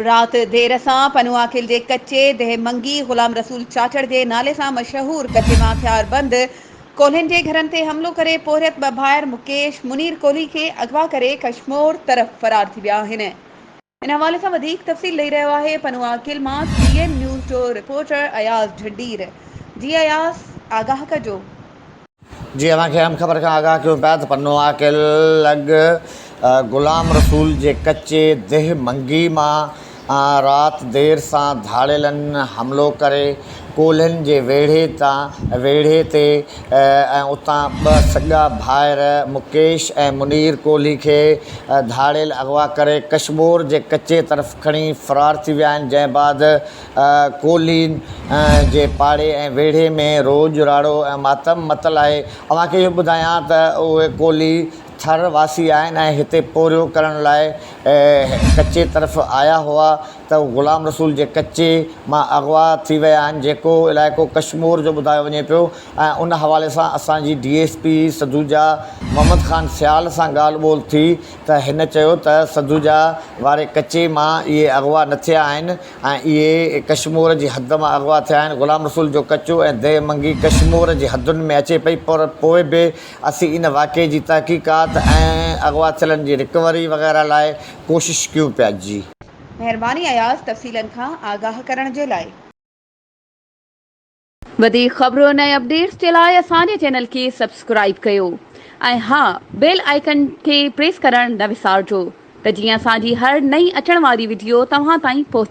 رات دير سان پنوعاقل جي ڪچي ديهه منگي غلام رسول چاچڙ جي نالي سان مشهور ڪچي مان هٿيار بند ڪولهين جي گهرن تي حملو ڪري پورهيت ٻه ڀائر مڪيش منير ڪولهي کي اغوا ڪري ڪشمور طرف فرار ٿي ويا آهن. ان حوالي سان وڌيڪ تفصيل ڏئي رهيو آهي پنوعاقل مان سي اين نيوز جو رپورٽر اياز جهنڊير جي اياز آگاهه ڪجو. جي اوهان کي اهم خبر کان آگاهه ڪيون پيا ته پنو عاقل لڳ غلام رسول جي ڪچي ديهه منگي مان رات دير سان ڌاڙيلن حملو ڪري ڪولهين جي ويڙهي تان ويڙهي تي ۽ اتان ٻه سڳا ڀائر مڪيش ۽ منير ڪولهي کي ڌاڙيل اغوا ڪري ڪشمور جي ڪچي طرف کڻي فرار ٿي ويا آهن جنهن بعد ڪولهين جي پاڙي ۽ ويڙهي ۾ روڄ راڙو ۽ ماتم متل آهي. اوهان کي اهو ٻڌايان ته اهي ڪولهي ٿر واسي آهن ۽ هتي پورهيو ڪرڻ لاء ڪچي طرف آيا هئا ته غلام رسول جي ڪچي مان اغوا ٿي ويا آهن جيڪو علائقو ڪشمور جو ٻڌايو وڃي پيو ۽ ان حوالي سان اسان جي D S P Sadhuja Muhammad Khan Sial سان ڳالهه ٻولهه ٿي ته هن چيو ته سڌوجا واري ڪچي مان اهي اغوا نه ٿيا آهن ۽ اهي ڪشمور جي حد مان اغوا ٿيا آهن. غلام رسول جو ڪچو ۽ ديهه منگي ڪشمور جي حدن ۾ اچي پئي پر پوء به اسين ان واقعي جي تحقيقات ۽ اغوا ٿيلن جي رڪوري وغيره لاء ڪوشش ڪيون پيا. جي. مهرباني اياز تفصيلن کان آگاهه ڪرڻ جي لاء. وڌيڪ خبرن ۽ اپڊيٽس جي لاء اسان جي چينل کي سبسڪرائيب ڪيو ۽ ها بيل آئيڪن کي پريس ڪرڻ نه وسارجو ته جيئن اسان جي هر نئين اچڻ واري وڊيو توهان تائين پهچي.